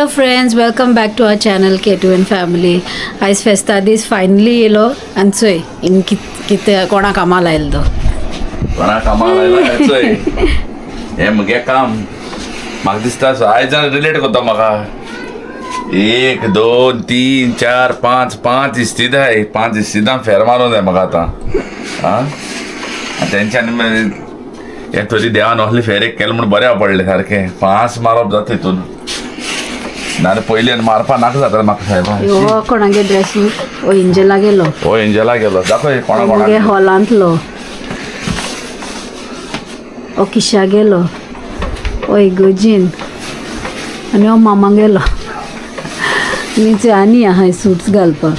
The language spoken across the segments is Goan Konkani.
Hello friends, welcome back to our channel K2N family. आयज फेस्ता दीस फायनली येयलो आनी चोय हिंग कितें कोणा कामाक लायलो तो. कोणा कामाक लायला चोय, हें म्हगे काम म्हाका दिसता. आयज रिलेट करता म्हाका. एक दोन तीन चार पांच, पांच इस्तीद आहाय. पांच इस्तिदां फेर मारूंक जाय म्हाका आतां. आं, तेंच्यानी हें थोडी देवान असले फेर एक केलें म्हूण बरें पडलें सारकें. फास्ट मारप जाता हितून, नाजाल्यार पयलीं आनी मारपा नाका जाता म्हाका सायबा. हो कोणागे ड्रेस? हो एंजला गेलो. हो एंजला गेलो. दाखय कोणा मुगे कोणाक. हॉलांतलो. हो किशा गेलो, हो इगोजीन आनी हो मामा गेलो. आनी आनी आहा सुट्स घालपाक.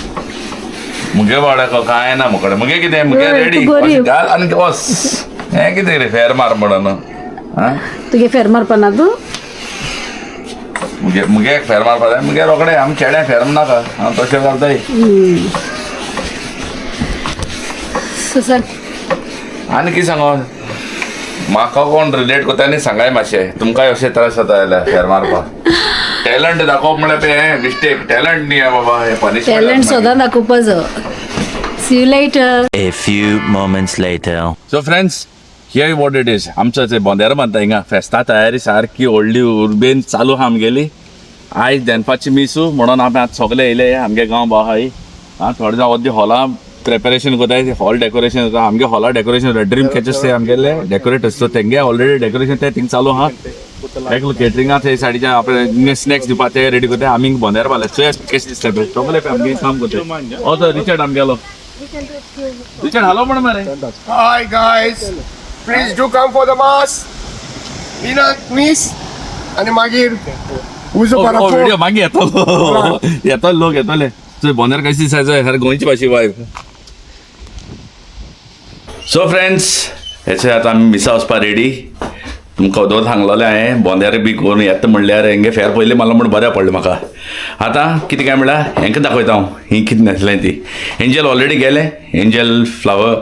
मुगे वाड्याक कांय ना मुकडे. मुगे कितें, मुगे हय, रेडी. तूं गरीब. घाल आनी वस. हें कितें रे फेर मार म्हणून? आं, तुगे फेर मारपा ना तूं? मुगे मुगे फेर मारपा जाय. मुगे रोखडे आमी चेड्या फेर नाका, हांव तशें घालताय. सो सांग. आनी कितें सांगो, म्हाका कोण रिलेट करता न्ही, सांगाय मातशें. तुमकांय अशें त्रास जाता जाल्यार फेर मारपाक टॅलंट दाखोवप म्हळ्यार तें मिस्टेक. टॅलंट न्ही बाबा, हें पनिशमेंट. टॅलंट सदां दाखोवपाचो. See you later. A few moments later. So friends, here what it is, आमचो ते बोंदेर बांदता हिंगा फेस्ता तयारी सारकी व्हडली उर्बेन चालू आहा आमगेली. आयज दनपारची मिसू म्हणून आमी आतां सगळे येयले आमगे गांव भाव आहाय. आं, थोडे जाण अर्दी हॉला प्रेपरेशन करताय, हॉल डेकोरेशन जाता आमगे. हॉला डेकोरेशन जाता, ड्रीम कॅचर्स ते आमगेले डेकोरेट आसता, तेंगे ऑलरेडी डेकोरेशन ते थिंग चालू आहा. एकलो केटरिंगा थंय सायडीच्यान आपले स्नॅक्स दिवपा ते रेडी करताय. आमी बोंदेर बांदले. चोय कशें दिसता पळय, सगळे पळय आमगे काम करताय. हो तो रिचर्ड आमगेलो. रिचर्ड हॅलो म्हण मरे. Hi guys, please do come for the mass. Nina miss आणि मागीर उजो व्हिडिओ परत. मागीर येतलो, येतलो लोक येतले. चोय बोंदेर कशी दिसायचो, सारकें गोंयची भाशी वायब. सो फ्रेंड्स, हेचे आतां आमी मिसा वचपा रेडी. तुमकां वदोळ सांगलोलें हांवें, बोंद्यार बी करून येता म्हणल्यार हेंगे फेर पयलीं मारलो म्हूण बरें पडलें म्हाका. आतां कितें काय म्हणल्यार हेंकां दाखयता हांव ही कितें न्हेसलें ती. एंजल ऑलरेडी गेलें, एंजल फ्लावर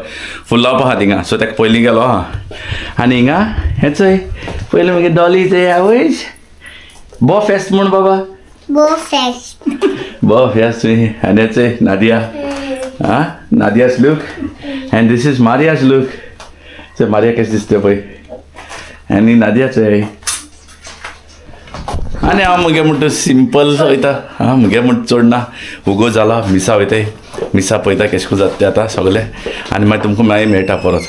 फुल लावपा आहा थिंगा, सो ताका पयलीं गेलो आहा. आनी हिंगा हें चोय, पयलीं मागीर डॉली चोय आवय बो फेस्त म्हूण बाबा. बो फेस्ट. बो फेस्त. आनी हें चोय नादिया. आं, Nadia's look and this is Maria's look. चोय मारिया कशें दिसता पळय. आनी नादिया चोय. आनी हांव मुगे म्हणटा सिंपल वयता. आं, मुगे म्हण चड ना, उगो जाला मिसा वयताय, मिसा पळयता केशें कोन्न जाता तें आतां सगळें. आनी मागीर तुमकां मागीर मेळटा परत.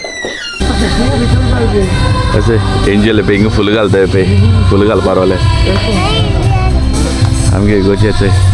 अशें एंजल पळय हिंगा फुलां घालताय पळय, फुलां घालपा रावले आमगे इगोर्जेचे चोय.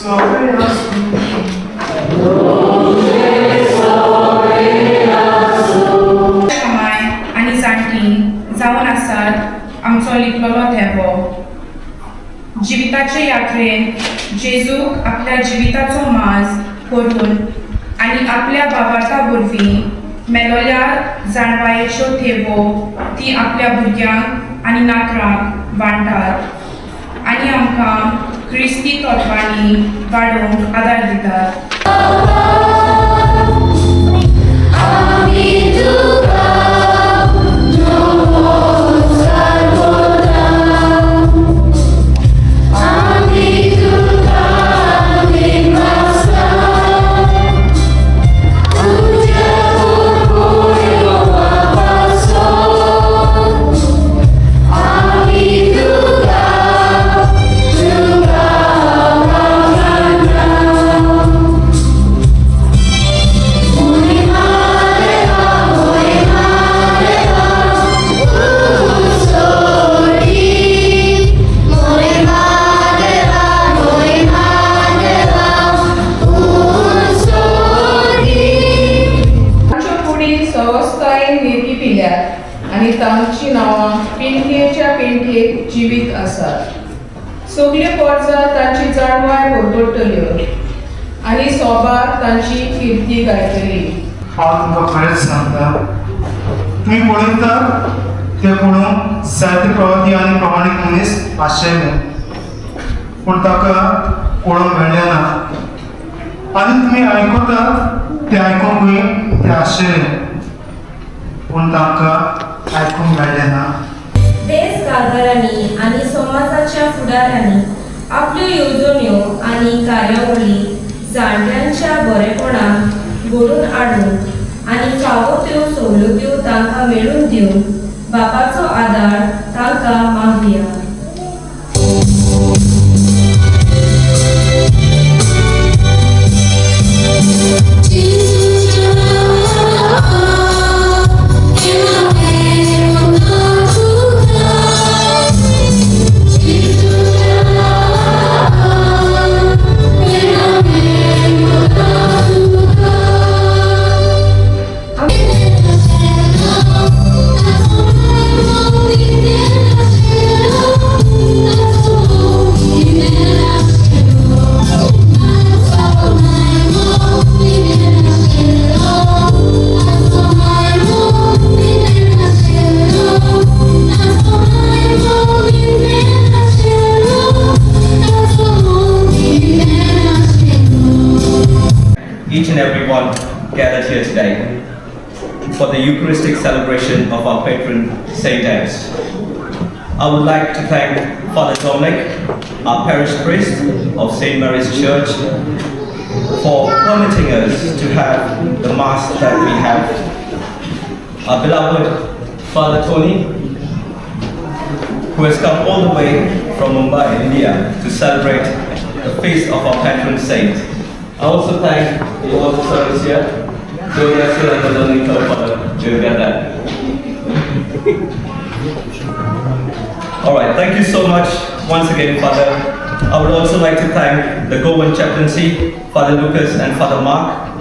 सवे आसूं. माय आनी जाणटी जावन आसात आमचो लिपलेलो थेंबो. जिविताचे यात्रेन जेजूक आपल्या जिविताचो माज करून आनी आपल्या बाबाता वरवीं मेलोल्या जाणवायेच्यो थेवो ती आपल्या भुरग्यांक आनी नातरांक वांटात आनी आमकां क्रिस्ती तत्वांनी वाडोवंक आदार दितात. तांच्यो कुडी सहजतायेन निर्गी पिल्यात आनी तांची नांवां पिळगेच्या पिळगेक जिवीत आसात. सगल्यो पोरसां तांची जाणवाय परगटतल्यो आनी सोबा तांची किर्ती गायतली. हांव तुमकां खरेंच सांगता, तुमी पळयतात ते पळोवंक जायते प्रवाती आनी प्रमाणीक मनीस आशिल्ले, पूण ताका पळोवंक मेळ्ळें ना. आनी तुमी आयकतात ते आयकुंकूय ते आशिल्ले, पूण तांकां आयकूंक मेळ्ळें ना. देश कारभारांनी आनी समाजाच्या फुडाऱ्यांनी आपल्यो येवजण्यो आनी कार्यावळी जाणट्यांच्या बरेपणाक घडोवन हाडूंक आनी फावो त्यो सवलत्यो तांकां मेळून दिवंक बापाचो आदार तांकां मागुया. Each and every one gathered here today for the Eucharistic celebration of our patron, Saint Anne's. I would like to thank Father Dominic, our parish priest of St. Mary's Church, for permitting us to have the Mass that we have. Our beloved Father Tony, who has come all the way from Mumbai, India, to celebrate the feast of our patron saint. I also thank the altar service here, Joe Yasser and the Learning Club Father Joe Gada. All right, thank you so much once again, Father. I would also like to thank the Goan Chaplaincy, Father Lucas and Father Mark,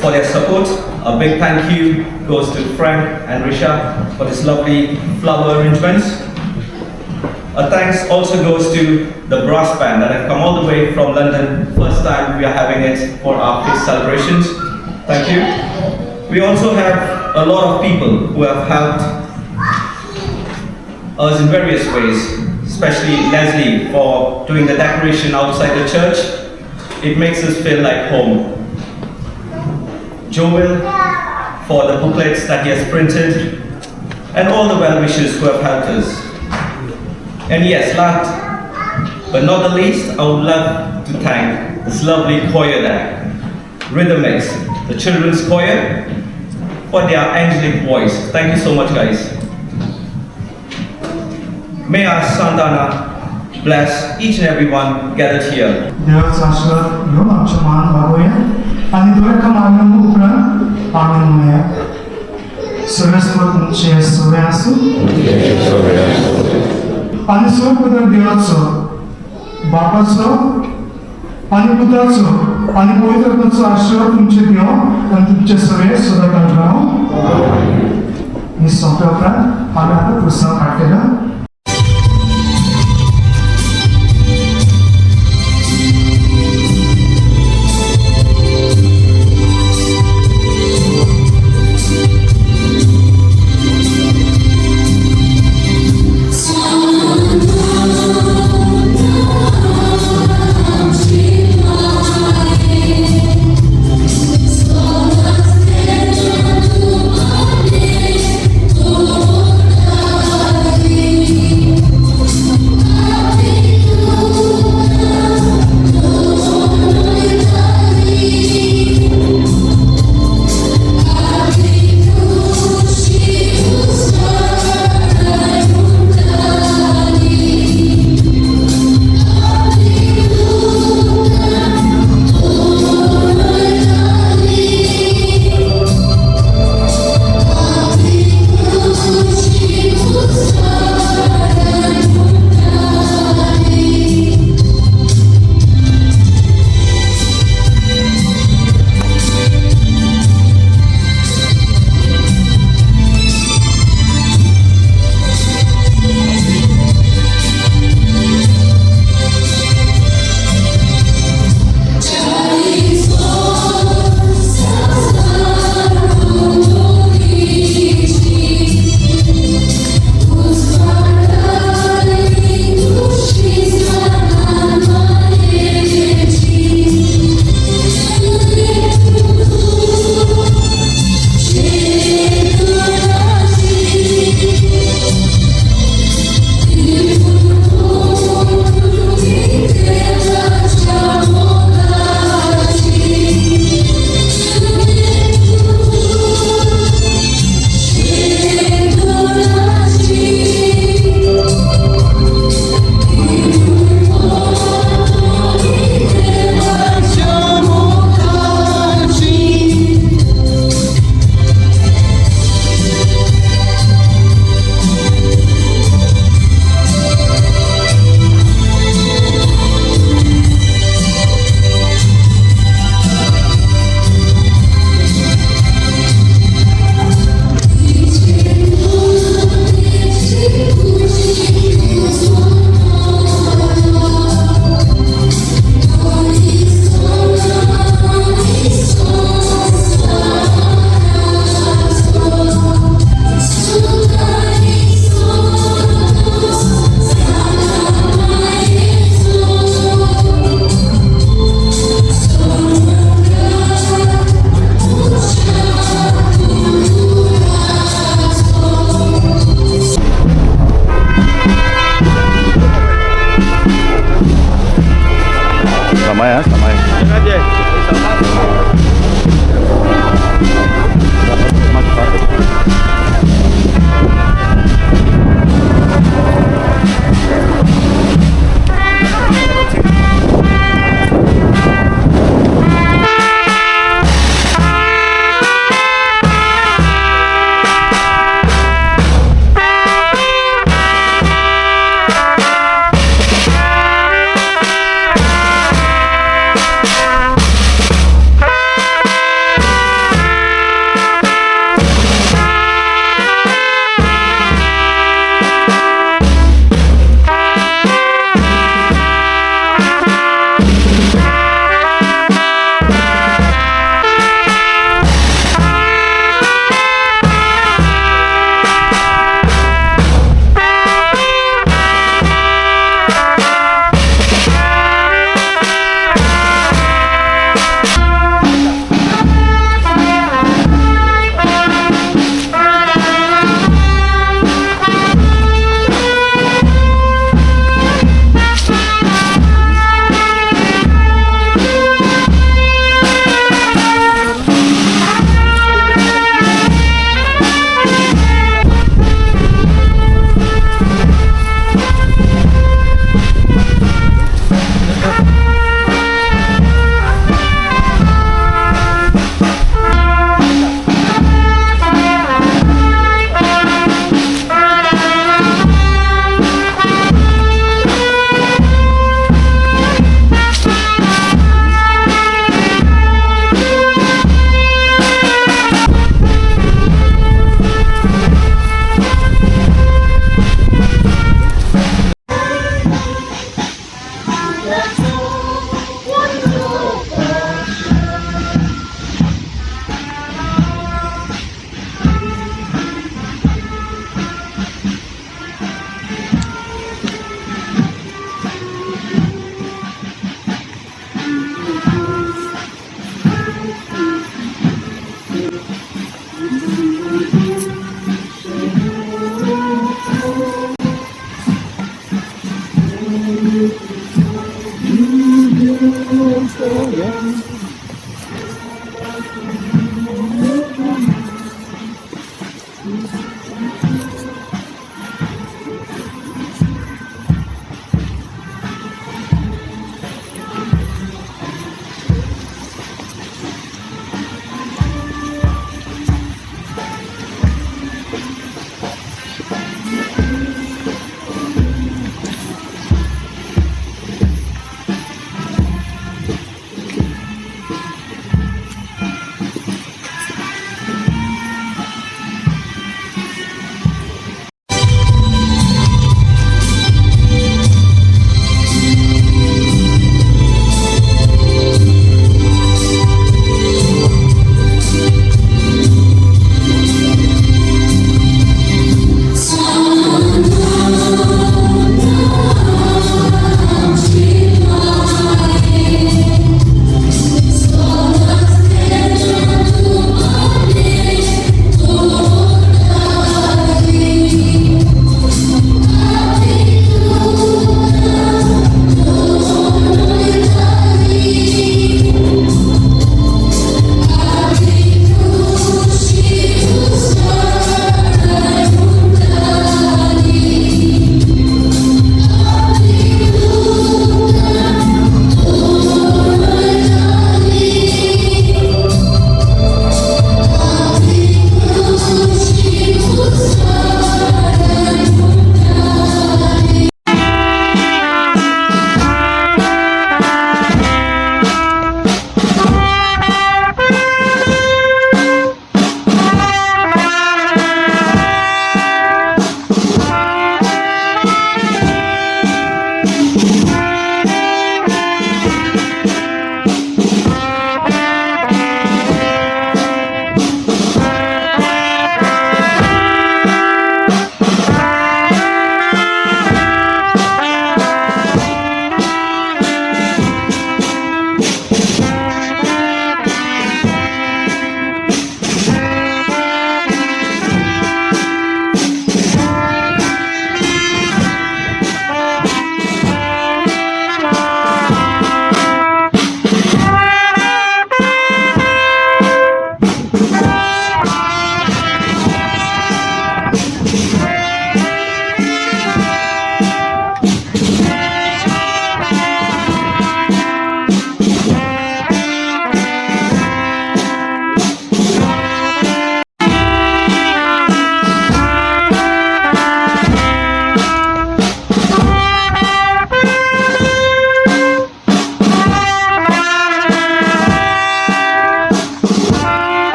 for their support. A big thank you goes to Frank and Risha for this lovely flower arrangements. A thanks also goes to the brass band that have come all the way from London. First time we are having it for our feast celebrations. Thank you. We also have a lot of people who have helped us in various ways, especially Leslie for doing the decoration outside the church. It makes us feel like home. Joel for the booklets that he has printed, and all the well-wishers who have helped us. And yes, last but not the least, I would love to thank this lovely choir there, Rhythmics, the children's choir, for their angelic voice. Thank you so much, guys. May our Santana bless each and every one gathered here. देवाचो आशिर्वाद घेवन आमचें मान भागोवया आनी दर मागण्या उपरांत आमेन म्हणया. सर्वेस्पर तुमचे सगळे आसूं आनी सर्वप्रथम देवाचो, बापाचो आनी पुताचो आनी पवित्र आत्म्याचो आशीर्वाद तुमचे घेवन आनी तुमचे सगळे सदां रावूं. मीस सोंपल्या उपरांत आमी आतां पुस्तक काडटले. समय है समय.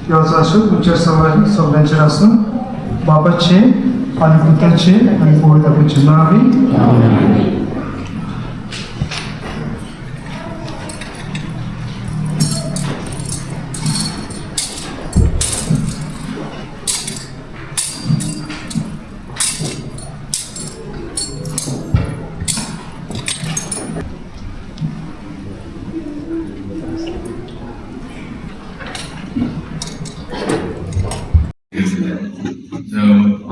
देवाचो आशिर्वाद तुमचेर सगळ्यांचेर आसूं. बापाचे आनी पुताचे आनी पवित्र आत्म्याचे नांवी. So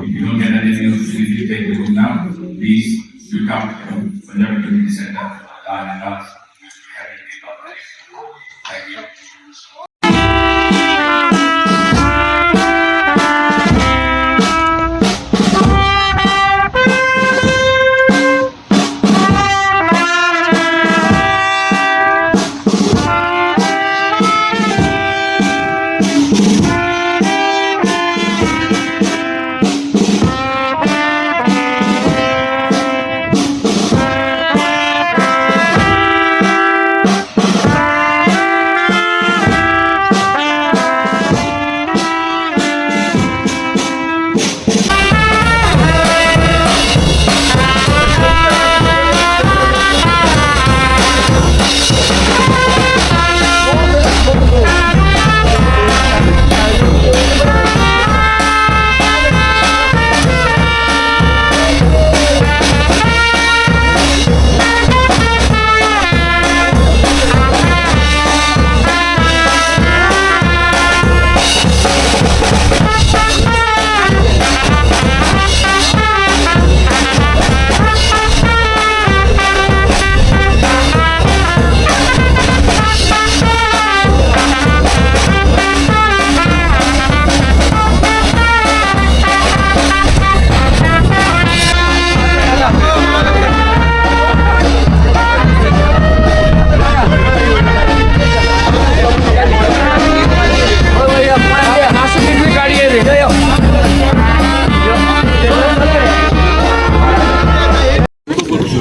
if you don't get any news, if you take the book now, please do come to Punjabi Community Center, and us. Thank you.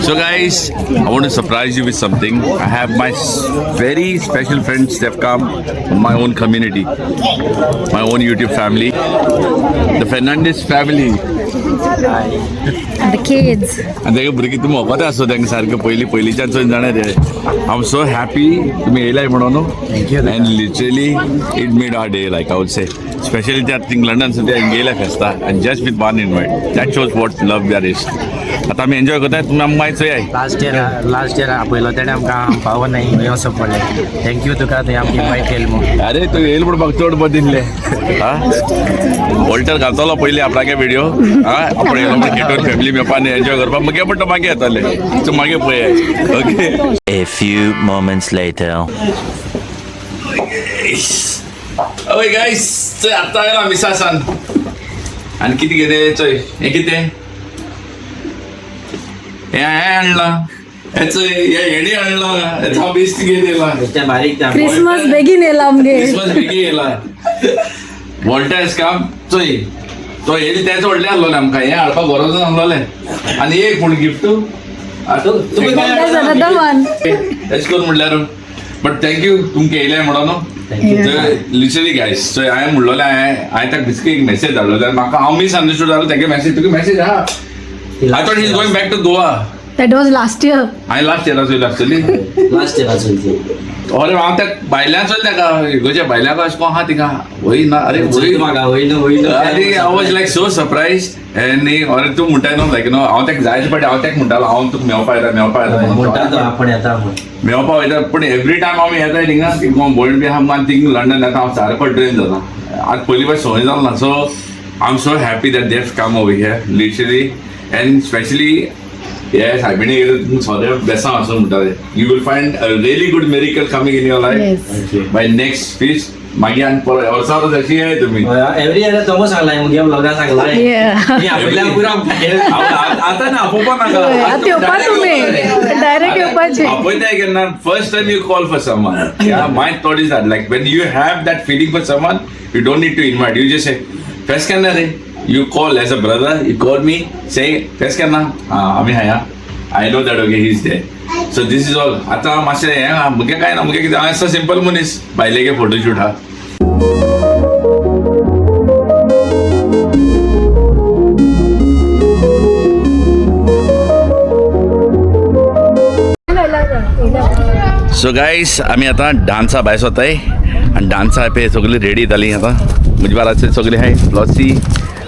So guys, I want to surprise you with something. I have my very special friends. They've come from my own community, my own YouTube family, the Fernandez family. And the kids. आनी तेका भुरगीं तुमी वखद आसो तांकां सारकें पयलीं पयलींच्यान चोयन जाणा रे. I am so happy तुमी येयलाय म्हणून. And literally it made our day, like I would say. Specially त्या थिंग लंडन सुद्दां येयल्या फेस्ता and just with one invite, that shows what love there is. आतां आमी एन्जॉय करताय, तुमी आमकां मागीर चोयाय. लास्ट इयर आपयलो तेणें आमकां पावना येवचो पडलें. Thank you तुका, तुवें आमकां इनवायट केलें म्हूण. अरे तूं येयल म्हूण म्हाका चड बरें दिसलें. आं वॉल्टर घालतलो पयलीं आपणागे व्हिडिओ. आं आपण येयलो म्हण गेटोन फॅमिली मेळपा आनी एन्जॉय करपाक मागीर पण तो मागीर येतले, सो मागीर पळयाय. Okay. A few moments later. ओय गायस, चोय आत्तां आयला मिसासान आनी कितें कितें चोय, हें कितें हें हांवें हाडलां, हें चोय हें हेणी हाडलां, हें हांव बेश्ट घेवन येयलां. तें बारीक तें. क्रिसमस बेगीन येयला आमगे. क्रिसमस बेगीन येयला. वॉल्टर्स काम चोय, तो येयले तेंच व्हडलें आहलोलें आमकां, हें हाडपाक गरज नासलोलें. आनी एक पूण गिफ्ट There's another one. तेश करून म्हणल्यार बट thank you तुमकां येयलें म्हणून न्हू. लिटरली गायस, चोय हांवें म्हणलोलें, हांवें ताका बिस्की एक मॅसेज धाडलो जाल्यार म्हाका हांव मिसअंडरस्टूड जालो. तेगे मॅसेज, तुका मॅसेज आहा. I thought he is going back to Goa. That was last year. हांवें लास्ट इयरा चोयली आसतली. लास्ट इयरा चलती. अरे हांव त्या भायल्यान चोयलें ताका, गोंयच्या भायल्यान अशें कोण आहा थिंगा वय ना, अरे वय म्हाका वय न्हू वय न्हू. आनी I was like so surprise. आनी अरे तूं म्हणटाय न्हू, लायक न्हू, हांव ताका जायते फावटी हांव ताका म्हणटालो हांव तुका मेळपा येता, मेळपा येता. म्हणटा तो आपण येता म्हूण. मेळपा वयता, पूण एवरी टायम हांव येता थिंगा भयण बी आहा आनी थिंग लंडन येता हांव सारको ड्रेन जाता. आतां पयलीं भाशेन संवय जाल ना. So I am so happy that they've come over here literally, and specially हे सायबिणी सगळे बेसांव आसूं म्हणटाले. You will find a really good miracle coming in your life by next feast. मागीर आनी परत वर्सा वर्स अशी येय तुमी. एवरी इयर तो सांगलाय मुगे ब्लॉगान सांगलाय. आपल्या पुरा. आतां ना आपोवपा नाका. आतां येवपा तुमी डायरेक्ट येवपाचे. आपयताय केन्ना first time you call for someone, my thought is that like when you have that feeling for someone, you don't need to invite, you just say fest केन्ना रे. You call as a brother, you call me, say fest केन्ना, आमी हाया, I know that okay he is there. So this is all. आतां मातशें हें आहा, मुगे कांय ना, मुगे कितें हांव सिंपल मनीस, बायलेगे फोटोशूट आहा. सो गायस, आमी आतां डान्सा भायर सोताय आनी डान्सा पे सगळी रेडी जाली. आतां म्हजे बाराचे सगळी आहाय. Flossie,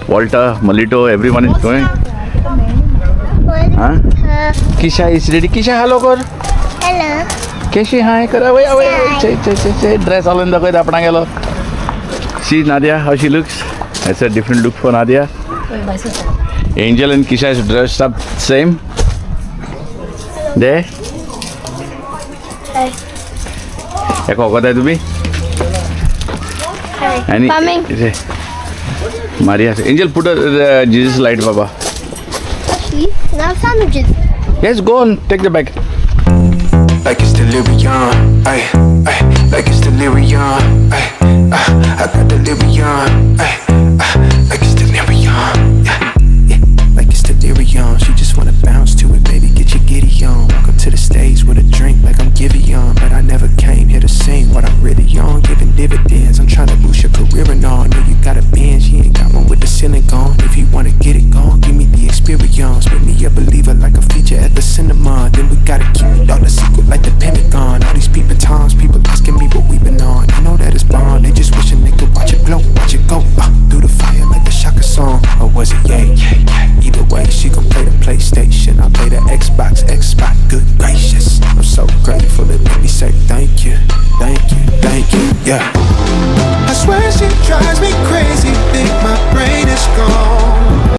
Walter, Malito, everyone is going. हां, Kisha is ready. Kisha, hello कर. Hello. केशी हाय कर. आवय आवय, चे चे चे चे, ड्रेस घालून दाखयत आपणाक गेलो. See Nadia, how she looks. It's a different look for Nadia. Angel and Kisha is dressed up same. They एक वखद तुम्ही आणि Coming. Maria. Angel, put Jesus light Baba. Now sandwiches. Yes, go on, take the bag. Like it's delirium, ay, ay, like it's delirium, ay, I got delirium, ay, like it's delirium, yeah, like it's delirium. She just wanna bounce to it, baby, get your giddy on. Walk up to the stage with a drink like I'm Giveon, but I never came here to sing what I'm really on, giving dividends. I'm trying to boost your career and all. Know you got a binge, he ain't got one with the ceiling gone. If you wanna get it gone, give me the experience. Make me a believer like a feature at the cinema. Then we gotta keep it all a secret like the Pentagon. All these peeping toms, people asking me what we been on. I know that it's bond, they just wishing they could watch it blow, watch it go. Through the fire like the Shaka song, or was it yay? Either way, she gon' play the PlayStation, I play the Xbox, Xbox. Good gracious, I'm so grateful it made me say thank you, thank you, thank you, yeah. I swear she drives me crazy, think my brain is gone.